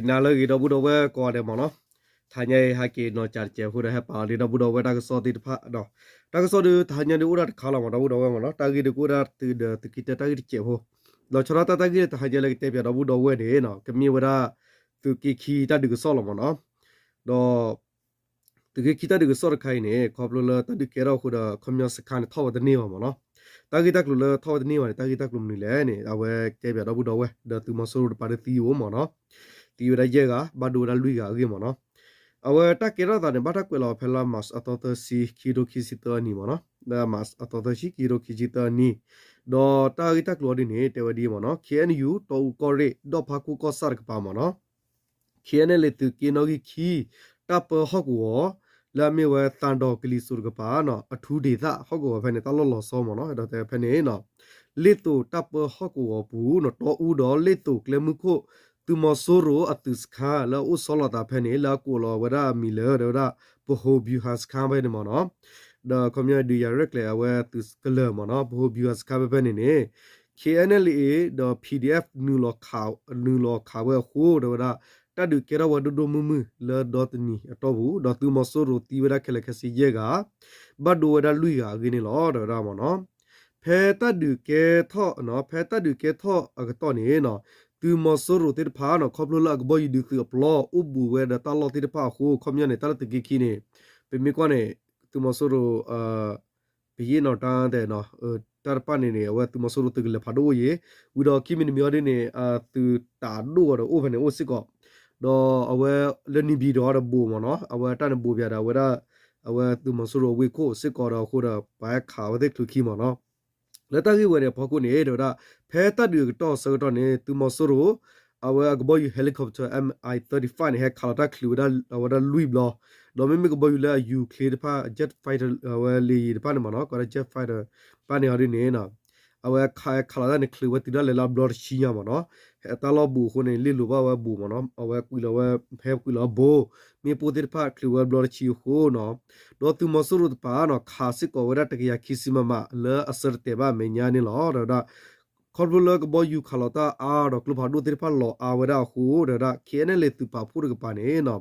နၤလၢအဂ့ၤ ဒီပုၢ်ဒီဝဲၢ်ကိးဂၤဒဲးမ့ၢ်နီၤ, တဟါညါအံၤ ဟဲက့ၤနီၤ ကးတစဲးဖိဒီး ဟဲပာ်အီၤလံ ဒီပုၢ်ဒီဝဲၢ်တၢ်ကစီၣ်သ့ၣ်တဖၣ်ဒီး တၢ်ကစီၣ်ဒုးတဟါညါဒုးအိၣ်ဒၣ်တခါလီၤမ့ၢ် ဒီပုၢ်ဒီဝဲၢ်မ့ၢ်နီၤ, တၢ်ဂ့ၢ်ဒုးကအိၣ်ဒၣ်တုၤဒီးသုးက့တၢတၢ်ဂ့ၢ်တစဲးဖိ, ဒီးဆီဒၣ်တၢ်တၢ်ဂ့ၢ်တဟါညါလၢကတဲပၠးဒီပုၢ်ဒီဝဲၢ်န့ၣ် ကမ့ၢ်ဝဲဒၣ် သုးက့ခံတၢ်ဒုးကစီၣ်လီၤမ့ၢ်နီၤ, ဒီး သုးက့ခံတၢ်ဒုးကစီၣ်တခါအံၤန့ၣ် ခီဖျိလၢတၢ်ဒုးကဲထီၣ်အဃိဒီး ခီပညီစခါန့ၣ်ထီၣ်ဝဲတန့ၢ်ဘၣ်မ့ၢ်နီၤ, တၢ်ဂ့ၢ်တၢ်ကျိၤလၢထီၣ်ဝဲတန့ၢ်ဘၣ်န့ၣ် တၢ်ဂ့ၢ်တၢ်ကျိၤမနုၤလဲၣ်န့ၣ် အဝဲကတဲပၠးဒီပုၢ်ဒီဝဲၢ် ဒီးသုးမီၤစိရိၤတပၤဒုးသံအိၣ်မ့ၢ်နီၤ, သံဝဲဒၣ်ယဲၢ်ဂၤ ဘၣ်ဒိဝဲဒၣ်လွံၢ်ဂၤအဂ့ၢ်မ့ၢ်နီၤ, အဝဲတၢ်ကဲထီၣ်သးန့ၣ် ဘၣ်တၢ်ကွဲးလီၤဖဲလါမးအသီသၢဆံ ခံကထိခံဆံသၢအနံၤမ့ၢ်နီၤ, လါမးအသီသၢဆံ ခံကထိခံဆံသၢအနံၤ, ဒီးတၢ်ဂ့ၢ်တၢ်ကျိၤအီၤဒ်န့ၣ် တဲဝဲဒ်အံၤမ့ၢ်နီၤ, ခ့ၣ်အဲၣ်ယူၣ် တီအူကီၢ်ရ့ၣ် ဒီၣ်ဖးခိၣ်ကီၢ်ဆၣ်တကပၤမ့ၢ်နီၤ ခ့ၣ်အဲၣ်ယူၣ် လၢသုးက့နီၣ်ဂံၢ်ခံ တၢ်ပၢဟီၣ်ကဝီၤ လၢအမ့ၢ်ဝဲသးဒီးကလံၤစိးတကပၤနီၤ အထူဒေသ ဟီၣ်ကဝီၤဖဲန့ၣ် တၢ်လီၢ်လီၤဆီမ့ၢ်နီၤ, ဒီးတဲဖဲန့ၣ် လ့ၣ်သိးတၢ်ပၢဟီၣ်ကဝီၤပူၤနီၤ တီအူဒီးလ့ၣ်သိးကျဲမုၢ်ခိၣ် သုးမီၤစိရိၤအသုးစခါ လၢအအိၣ်ဆီလီၤသးဖဲန့ၣ် လၢအကိးလီၤဝဲဒၣ်အမံၤလၢ တဲဝဲဒၣ် ပဟိးဗျူဟာစခန်း ဖဲန့ၣ်မ့ၢ်နီၤ, ဒီးခီပညီဒုးယၤရဲၣ်ကျဲၤအဝဲသုးကလၢၤမ့ၢ်နီၤ ပဟိးဗျူဟာစခန်း ဖဲဖဲန့ၣ်န့ၣ် ခ့ၣ်အဲၣ်ယူၣ် ဒီး ပီၣ်ဒီအ့ၣ်ဖ် နုာ်လီၤခးဝဲအဃိ တဲဝဲဒၣ် တၢ်ဒုးကဲထီၣ်ဝဲဒိၣ်ဒိၣ်မုၢ်မုၢ်လၢဒီတနံၤအတီၢ်ပူၤ ဒီးသုးမီၤစိရိၤသံဝဲဒၣ်ခဲလၢာ်ခဲဆ့ယဲၢ်ဂၤ ဘၣ်ဒိဝဲဒၣ်လွံၢ်ဂၤအဂ့ၢ်န့ၣ်လီၤ တဲဝဲဒၣ်မ့ၢ်နီၤ. ဖဲတၢ်ဒုးကဲထီၣ် ဖဲတၢ်ဒုးကဲထီၣ်အကတီၢ်န့ၣ် သုးမီၤစိရိၤသ့ၣ်တဖၣ်နီၤ ခီဖျိလၢအကဘီယူၤဒုးသုးအပျီ အိၣ်ဘူးဝဲဒီးတၢ်လီၢ်သ့ၣ်တဖၣ်အဃိ ခီပညီန့ၣ် တၢ်လၢသုးက့ခံန့ၣ် ပမ့ၢ်ကွၢ်န့ၣ် သုးမီၤစိရိၤ ပယ့ၣ်နီၤတၢ်တဲနီၤ တၢ်တဖၣ်န့ၣ်န့ၣ် အဝဲသုးမီၤစိရိၤသုးကလၢၤဖးဒိၣ်အိၣ်ယံၤ ဝံၤဒီးခံမံၤတမံၤအီၤဒ်န့ၣ် သုးတၢ်ဒိၣ်အီၤဒီးအိၣ်ဖဲန့ၣ်အိၣ်စ့ၢ်ကီး ဒီးအဝဲလၢနံၣ်ဘံၣ်ဒီးအီၤဒီးဘူးမ့ၢ်နီၤ အဝဲတၢ်န့ၣ်ဘူးပၠးဒီးအဝဲဒၣ် အဝဲသုးမီၤစိရိၤဝ့ၢ်ခိၣ်စ့ၢ်ကီးဒီးအဃိဒီး ပှၤဟဲခးအဝဲသ့ၣ်ချုးခံမ့ၢ်နီၤ လၢတၢ်ဂ့ၢ်ဝဲန့ၣ်အဖီခိၣ်န့ၣ် တဲဝဲဒၣ် ဖဲတၢ်ဒုးအကတီၢ်ဆၢကတီၢ်န့ၣ် သုးမီၤစိရိၤ အဝဲအကဘီယူၤ helicopter M I thirty-five န့ၣ် ဟဲခးလီၤတၢ်ချုးဝဲဒၣ်အဝဲဒၣ်လွံၢ်ဘျီ ဒီးမ့မ့ၢ်ကဘီယူၤလၢအယူၤချ့တဖၣ် jet fighter အဝဲလေယာဉ်တဖၣ်န့ၣ်မ့ၢ်နီၤ ကိးဒၣ် jet fighter တဖၣ်န့ၣ်အီၤဒ်န့ၣ် အဝဲခးခးလီၤတၢ်န့ၣ် ချုးဝဲတုၤဒၣ်လဲာ်လၢအဘျီတဆံညါမ့ၢ်နီၤ တၢ်လီၢ်ဘူးအဃိန့ၣ် လ့ၣ်လိၤဘၣ်ဝဲဘူးမ့ၢ်နီၤ အဝဲကွံာ်လီၤဝဲ ဟဲကွံာ်လီၤဘိ မ့ၣ်ပိၢ်သ့ၣ်တဖၣ်ချုးဝဲဘျီတဆံအဃိနီၤ ဒီးသုးမီၤစိရိၤတပၤနီၤ ခးစ့ၢ်ကီးဝဲဒၣ်တကယၤခံဆံ မမ လၢအဆၢတတဲာ်ဘၣ်အမဲာ်ညါန့ၣ်လီၤ တဲဝဲဒၣ် ခီဖျိလၢကဘီယူၤခးလီၤတၢ်အါဒီးကျိဖးဒိၣ်သ့ၣ်တဖၣ်လီၤအါဝဲဒၣ်အဃိ တဲဝဲဒၣ် ခ့ၣ်အဲၣ်ယူၣ် သုးပာ်ဖှိၣ်တကပၤန့ၣ်နီၤ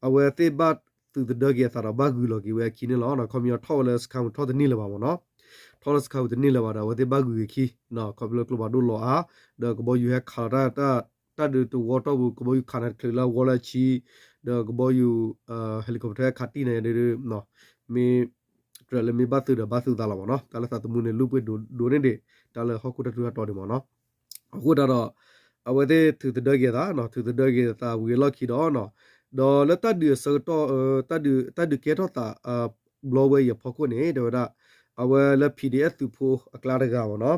အဝဲသ့ၣ်ဘၣ်သုးသဒၢက့ၤအသးဒီးဘၣ်ဂုာ်လီၤက့ၤဝဲအခံန့ၣ်လီၤ ခီပညီထီၣ်ဝဲလၢစခါပူၤထီၣ်တန့ၢ်လၢၤဘၣ်မ့ၢ်နီၤ ထီၣ်လၢစခါပူၤတန့ၢ်လၢၤဘၣ်ဒီး အဝဲသ့ၣ်ဘၣ်ဂုာ်က့ၤခံ ခီဖျိလၢကျိဖးဒိၣ်လီၤအါ ဒီးကဘီယူၤဟဲခးလီၤတၢ် တၢ်ဒုးတဝီတီၢ်ပူၤ ကဘီယူၤခးန့ၣ်ချုးလၢအဝီလၢအဆံ ဒီးကဘီယူၤ helicopter ဟဲခးတံၢ်န့ၣ်ဒုး မ့ၢ် ကြၢးလၢမ့ၢ်ဘၣ်သုးဒီးဘၣ်သုးသးလီၤမ့ၢ်နီၤ တၢ်လၢသးသမူန့ၣ် လူ့အခွင့်အရေးဒိၣ်န့ၢ်ဒံး တၢ်လၢဟီၣ်ခိၣ်တၢ်ထူးတၢ်တီၤဒံးမ့ၢ်နီၤ အဃိတၢ်ဒီး အဝဲသ့ၣ်ထုးသဒၢက့ၤအသး ထုးသဒၢက့ၤအသးဝံၤအလီၢ်ခံဒီး ဒီးလၢတၢ်ဒုးအဆၢကတီၢ် တၢ်ဒုးကဲထီၣ်သး ဘျီဝဲအံၤအဖီခိၣ်န့ၣ် တဲဝဲဒၣ် အဝဲလၢ P D F သုးဖိအကျါတဂၤမ့ၢ်နီၤ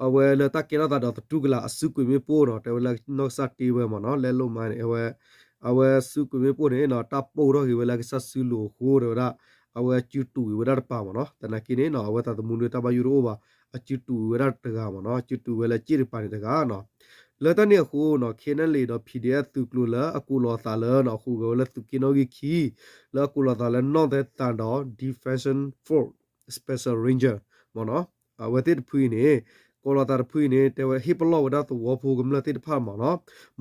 အဝဲလၢတၢ်ကဲထီၣ်သးဒီးသတူၢ်ကလာ်အစုကွံာ်မ့ၣ်ပိၢ်နီၤ တဲဝဲလၢနီၢ်ကစၢ်တ့ဝဲမ့ၢ်နီၤ လဲလိၣ်မါန့ၣ် အဝဲ အဝဲစုကွံာ်မ့ၣ်ပိၢ်န့ၣ်နီၤ တၢ်ပိၢ်ထီၣ်က့ၤဝဲလၢကစၢ်စုလိၤအဃိ တဲဝဲဒၣ် အဝဲအစုတူာ်က့ၤဝဲဒၣ်တပၤမ့ၢ်နီၤ သနာ်က့န့ၣ်နီၤ အဝဲသးသမူန့ၣ်တၢ်ဘၣ်ယိၣ်တအိၣ်ဘၣ် အစုတူာ်က့ၤဝဲဒၣ်တဂၤမ့ၢ်နီၤ အစုတူာ်ဝဲလၢစ့ၣ်တပၤန့ၣ်တဂၤနီၤ လၢတၢ်န့ၣ်အဃိနီၤ ခ့ၣ်အဲၣ်ယူၣ် ဒီး P D F သုးကျိၤလၢအကိးလီၤအသးလၢနီၤ အဃိဂဲၤဝဲလၢသုးက့နီၣ်ဂံၢ်ခံ လၢအကိးလီၤအသးလၢ Northern Thadou Defense Force Special Ranger မ့ၢ်နီၤ အဝဲသ့ၣ်တဖုအံၤန့ၣ် ကိးလီၤသးတဖုအံၤန့ၣ် တဲဝဲဟ့ၣ်ပလီၢ်ဝဲဒၣ်သဝီဖိကမျၢၢ်သ့ၣ်တဖၣ်မ့ၢ်နီၤ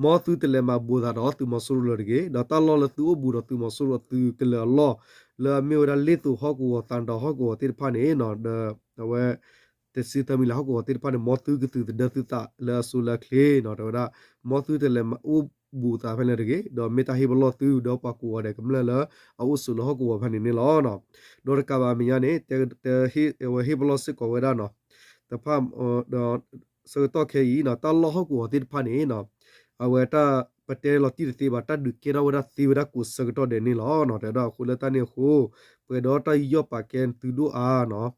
မ်သုတလဲၤမၤဘူးသးဒီးသုးမီၤစိရိၤလၢၤတဂ့ၤ ဒီးတၢ်လီၢ်လၢသုအိၣ်ဘူးဒီးသုးမီၤစိရိၤအသုးကလၢၤအလီၢ် လၢအမ့ၢ်ဝဲဒၣ်လ့ၣ်သိးဟီၣ်ကဝီၤ သးဒီးဟီၣ်ကဝီၤသ့ၣ်တဖၣ်န့ၣ်နီၤ ဒီးအဝဲ တဆံသၢမံၤလၢဟီၣ်ကဝီၤသ့ၣ်တဖၣ်န့ၣ် မ်သုကသုးသဒၢသုသးလၢအစိၤလၢအချ့နီၤ တဲဝဲဒၣ် မ်သုတလဲၤမၤအိၣ်ဘူးသးဖဲန့ၣ်တဂ့ၤ ဒီးမ့ၢ်တၢ်ဟ့ၣ်ပလီၢ်သုဒီးပှၤကိးဂၤဒဲးကမျၢၢ်လၢအအိၣ်ဆိးလၢဟီၣ်ကဝီၤဖဲန့ၣ်န့ၣ်လီၤ. ဒီးတကးဘၣ်အမဲာ်ညါန့ၣ် တဲ အဝဲဟ့ၣ်ပလီၢ်စ့ၢ်ကီးဝဲဒၣ်နီၤ တဖၣ် ဒီးဆၢကတီၢ်ခဲအံၤနီၤ တၢ်လီၢ်ဟီၣ်ကဝီၤသ့ၣ်တဖၣ်န့ၣ်နီၤ အဝဲတၢ်ပတဲလီၤတံၢ်တသ့ဘၣ် တၢ်ဒုးကဲထီၣ်ဝဲဒၣ်သ့ဝဲဒၣ်ကိးဆၢကတီၢ်ဒဲးန့ၣ်လီၤ. တဲဝဲဒၣ်အဃိလၢတၢ်န့ၣ်အဃိ ပှဲၤဒီးတၢ်ယူးယီၣ်ပာ်ကဲသုဒိၣ်အါနီၤ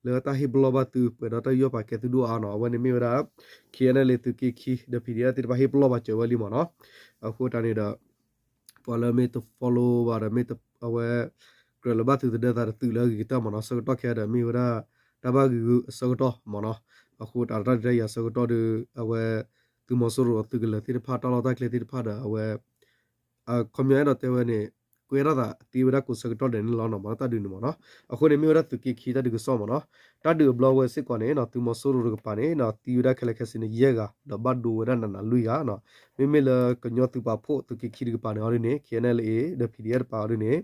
လၢတၢ်ဟ့ၣ်ပလီၢ်ဘၣ်သု ပှဲၤဒီးတၢ်ယူးယီၣ်ပာ်ကဲသုဒိၣ်အါနီၤ အဝဲန့ၣ်မ့ၢ်ဝဲဒၣ် ခ့ၣ်အဲၣ်ယူၣ် သုးက့ခံ ဒီး ပီၣ်ဒီအ့ၣ်ဖ် သ့ၣ်တဖၣ်ဟ့ၣ်ပလီၢ်ဘၣ်စၢၤဝဲလံမ့ၢ်နီၤ အဃိတၢ်န့ၣ်ဒီး ပှၤလၢမ့ၢ်တ follow ဘၣ်ဒီးမ့ၢ်အဝဲ ကြၢးလၢဘၣ်သုးသဒၢသးတသုးလၢအဂ့ၤကတၢၢ်မ့ၢ်နီၤ ဆၢကတီၢ်ခဲအံၤဒီးမ့ၢ်ဝဲဒၣ် တၢ်ဘၣ်ဂုာ်အဆၢကတီၢ်မ့ၢ်နီၤ အဃိတၢ်တၢ်ဒုးတၢ်ယၤဆၢကတီၢ်ဒီး အဝဲ သုးမီၤစိရိၤအသုးကလၢၤသ့ၣ်တဖၣ် တၢ်လီၢ်တၢ်ကျဲသ့ၣ်တဖၣ်ဒီး အဝဲ အခီပညီအဲၣ်ဒိးတဲဝဲန့ၣ် ကွဲထီၣ်သးသံဝဲဒၣ်ကိးဆၢကတီၢ်ဒဲးန့ၣ်လီၤနီၤ မ့ၢ်တၢ်ဒုးန့ၣ်မ့ၢ်နီၤ. အဃိန့ၣ်မ့ၢ်ဝဲဒၣ်သုးက့ခံတၢ်ဒုးကစီၣ်မ့ၢ်နီၤ. တၢ်ဒုးအဘျီဝဲစ့ၢ်ကီးန့ၣ်နီၤ သုးမီၤစိရိၤတကပၤန့ၣ်နီၤ သံဝဲဒၣ်ခဲလၢာ်ခဲဆ့န့ၣ် ယဲၢ်ဂၤ ဒီးဘၣ်ဒိဝဲဒၣ်နးနးလွံၢ်ဂၤနီၤ. မ့မ့ၢ်လၢကညီသုးပာ်ဖှိၣ်သုးက့ခံတကပၤန့ၣ်အီၤဒ်န့ၣ် ခဲအံၤန့ၣ်လၢအံၤ ဒီး ဖံၣ်ဒံၣ်အ့ၣ် တကပၤအီၤဒ်န့ၣ်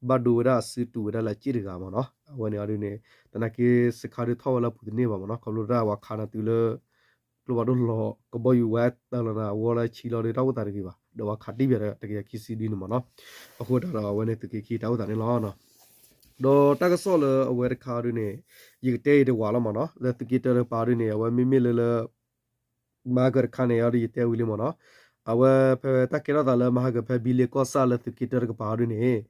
ဘၣ်ဒိဝဲဒၣ်အစုတူာ်ဝဲဒၣ်လၢအစ့ၣ်တဂၤမ့ၢ်နီၤ. အဝဲန့ၣ်အီၤဒ်န့ၣ် သနာ်က့စခါဒုးထီၣ်ဝဲလၢအပူၤတန့ၢ်ဘၣ်မ့ၢ်နီၤ. ခီဖျိတၢ်ပှၤခးနၤတုၤလၢ ကျိဖးဒိၣ်လီၤ ကဘီယူၤဝဲတၢ်လီၤနၤအဝီလၢဆံလီၤဒီးတၢ်အိၣ်သးတဂ့ၤဘၣ် ဒီးပှၤခးတံၢ်ပၠးဒီးတကယၤခံဆံဒ်န့ၣ်မ့ၢ်နီၤ. အဃိသတးဒီးအဝဲန့ၣ်သုးက့ခံတၢ်အိၣ်သးန့ၣ်လီၤ. ဒီးတၢ်ကစီၣ်လၢအဝဲတခါအီၤဒ်န့ၣ် ယကတဲအံၤတဝးလီၤမ့ၢ်နီၤ. လၢသုးက့တၢတကပၤအီၤဒ်န့ၣ် အဝဲမ့မ့ၢ်လၢလၢ မဟါကတခါန့ၣ်အီၤဒ်ယတဲဝံၤလံမ့ၢ်နီၤ. အဝဲဖဲတၢ်ကဲထီၣ်သးလၢမဟါကဖဲဘံလ့ကီၢ်ဆၣ်လၢသုးက့တၢတကပၤအီၤဒ်န့ၣ်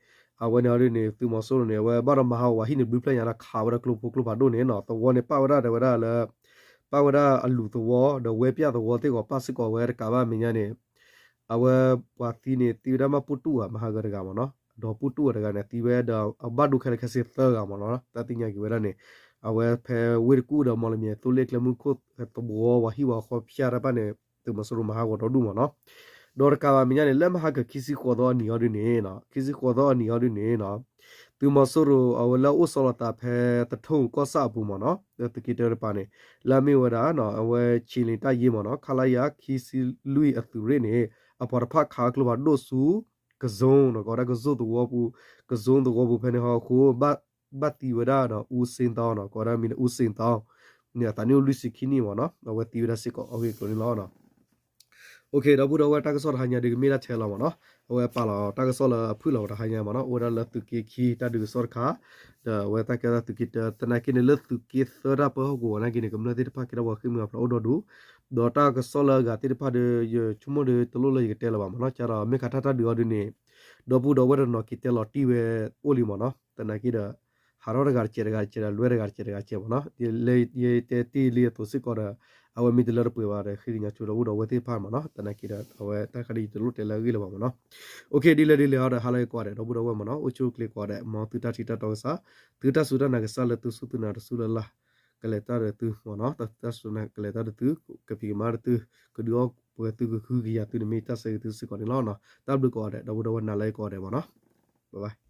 အဝဲန့ၣ်အီၤဒ်န့ၣ် သုးမီၤစိရိၤန့ၣ် အဝဲဘၣ်ဒီးမၤဟးဂီၤဝဲဟံၣ်န့ၣ်ဘျုးဖျၢၣ်ညါဒီး ခးဝဲဒၣ်ကျိဖိကျိဖးဒိၣ်န့ၣ်နီၤ. သဝီန့ၣ်ပၣ်ဝဲဒၣ်တဲဝဲဒၣ်လၢ ပၣ်ဝဲဒၣ်အလူၤသဝီ ဒီးဝဲပၠၣ်သဝီသ့ၣ်ဂီၤပၣ်စ့ၢ်ကီးဝဲတကးဘၣ်မဲာ်ညါန့ၣ် အဝဲပှၤသံန့ၣ် သံဝဲဒၣ်မးပူတူၣ်ဂၤမဟါကတဂၤမ့ၢ်နီၤ. ဒီးပူတူၣ်ဂၤတဂၤန့ၣ် သံဝဲဒီးအဘၣ်ဒိခဲလၢာ်ခဲဆ့သၢဂၤမ့ၢ်နီၤ. တၢ်သ့ၣ်ညါက့ၤဝဲဒၣ်န့ၣ် အဝဲဖဲဝ့ၢ်တကူၣ်ဒီးမီၣ်လမၠဲၣ်သိလ့ၣ်ကျဲမုၢ်ခိၣ်သဝီ ပှၤဟံၣ်ပှၤဃီဖၠၣ်တၢ်တဖၣ်န့ၣ် သုးမီၤစိရိၤမၤဟးဂီၤဒီဒူၣ်မ့ၢ်နီၤ. ဒီးတကးဘၣ်မဲာ်ညါန့ၣ် လၢမဟါကခံဆံဃိးသီအနံၤအီၤဒ်န့ၣ် ခံဆံဃိးသီအနံၤအီၤဒ်န့ၣ် သုးမီၤစိရိၤအဝဲလၢအအိၣ်ဆီလီၤသးဖဲသထူၣ်ကီၢ်ဆၣ်အပူၤမ့ၢ်နီၤ လၢသုးက့တၢတပၤန့ၣ် လၢအမ့ၢ်ဝဲဒၣ် အဝဲ ခြေလျင်တပ်ရင်း မ့ၢ်နီၤ ခလရ ခံဆံလွံၢ်အသုးရ့ၣ်န့ၣ် အပှၤတဖၣ်ခးကျိဖးဒိၣ်ဆူ ကဇိနီၤ ကိးဝဲဒၣ်ကဇိသဝီပူၤ ကဇိသဝီပူၤဖဲန့ၣ်ဟီအဃိ ဘၣ်သံဝဲဒၣ်ဒီး အူစ့သီနီၤ ကိးဝဲဒၣ်မံၤန့ၣ် အူစ့သီ န့ၣ် အသးနံၣ်အိၣ်လွံၢ်ဆံခံနံၣ်မ့ၢ်နီၤ အဝဲသံဝဲဒၣ်စ့ၢ်ကီးအဂ့ၢ်အကျိၤန့ၣ်လီၤ. ဒီပုၢ်ဒီဝဲၢ်တၢ်ကစီၣ်တဟါညါဒ်ကမ့ၢ်ဒၣ်ထဲလီၤမ့ၢ်နီၤ အဝဲပာ်လီၤတၢ်ကစီၣ်လၢအဖုၣ်လီၤဝဲတဟါညါမ့ၢ်နီၤ အိၣ်ဝဲဒၣ်လၢသုးက့ခံတၢ်ဒုးကစီၣ်တခါ ဒီးအဝဲတၢ်ကဲထီၣ်သးသုးက့တၢ သနာ်က့န့ၣ်လၢသုးက့သၢတၢ်ပၢဟီၣ်ကဝီၤနာ်က့န့ၣ် ကမျၢၢ်သ့ၣ်တဖၣ်ကဲထီၣ်ပှၤဃ့ၢ်မှံဟးဖျိးအိၣ်ဒီဒူၣ် ဒီးတၢ်ကစီၣ်လၢအဂၤသ့ၣ်တဖၣ်ဒီး ယဆိကမိၣ်ဒီးတလိၣ်လၢယကတဲလၢၤဘၣ်မ့ၢ်နီၤ ကဒီးမ့ၢ်ခးတၢ်တၢ်ဒုးအီၤဒ်န့ၣ် ဒီပုၢ်ဒီဝဲၢ်တနီၤက့ၤတဲလီၤတံၢ်ဝဲအိၣ်လံမ့ၢ်နီၤ သနာ်က့ဒီး ဟးထီၣ်တဂၤတစဲးတဂၤတစဲးဒီး လွဲတဂၤတစဲးတဂၤတစဲးမ့ၢ်နီၤ လၢယတဲတ့ၢ်လံအသိးစ့ၢ်ကီးဒီး အဝဲမ့ၢ်တလၢတပှဲၤဘၣ်ဒီး ဃ့ကညးဆိဒီပုၢ်ဒီဝဲၢ်သ့ၣ်တဖၣ်မ့ၢ်နီၤ သနာ်က့ဒီး အဝဲတၢ်ခါဒ်ယတလိၣ်တဲလၢအဂ့ၢ်လၢၤဘၣ်မ့ၢ်နီၤ အိၣ်ခ့ ဒ်လဲၣ်ဒ်လဲၣ်အီၤဒီး ဟါလၢအဂ့ၤကိးဂၤဒဲး ဒီပုၢ်ဒီဝဲၢ်မ့ၢ်နီၤ အိၣ်ဆူၣ်အိၣ်ချ့ကိးဂၤဒဲး မ်သုတၢ်ထံၣ်တၢ်တီကစၢ် သုတၢ်စူၢ်တၢ်နာ်ကစၢ်လၢသုစူၢ်သုနာ်တစူၢ်လၢ်လၢ် ကလဲၤတၢ်ဒီးသုမ့ၢ်နီၤ တၢ်စူၢ်တၢ်နာ်ကလဲၤတၢ်ဒီးသု ကဖံးကမၤဒီးသု ကဒုးအီၣ်ပှဲၤသုကဟုကယာ်သုန့ၣ်မ့ၢ်တၢ်ဆၢဂ့ၤသုစ့ၢ်ကီးန့ၣ်လီၤ. တၢ်ဘျုးကိးဂၤဒဲး ဒီပုၢ်ဒီဝဲၢ် နၤလၢအဂ့ၤကိးဂၤဒဲးမ့ၢ်နီၤ bye bye